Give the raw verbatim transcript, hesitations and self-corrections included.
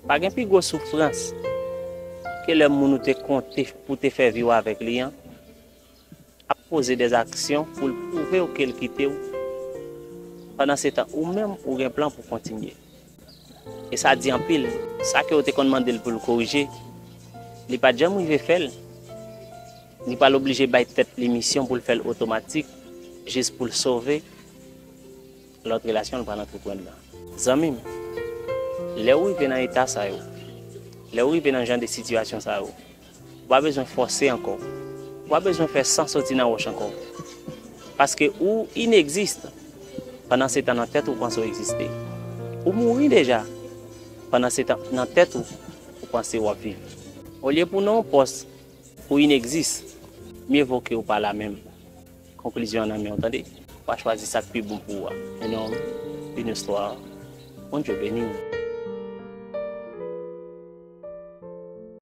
Pa gen pi gwo soufrans ke lè moun ou te konte pou te fè vi w avèk li an ap poze dèzaksyon pou l pwouve w ke l kite w. Pandansetan, ou menm, ou gen plan pou kontinye. E sa di anpil. Sa ke w te konn mande l pou l korije, li pa t janm rive fè l. Li pral oblije bay tèt li misyon pou l fè l otomatik, jis pou l sove lòt relasyon l pral antreprann nan. Zanmi m, lè w rive nan eta sa yo, lè w rive nan jan de sitiyasyon sa yo, ou pa bezwen fòse ankò. Ou pa bezwen fè san soti nan wòch ankò. Paske ou inegziste. Pandansetan nan tèt ou panse w egziste. Ou mouri deja. Pandansetan nan tèt ou, ou panse w ap viv. Olye pou nan yon pòs ou inegziste, mye vo ke ou pa la menm. Konklizyon an nan men w, tande. Pa chwazi sa k pi bon pou ou a. Un homme, une histoire. Bondye beni w.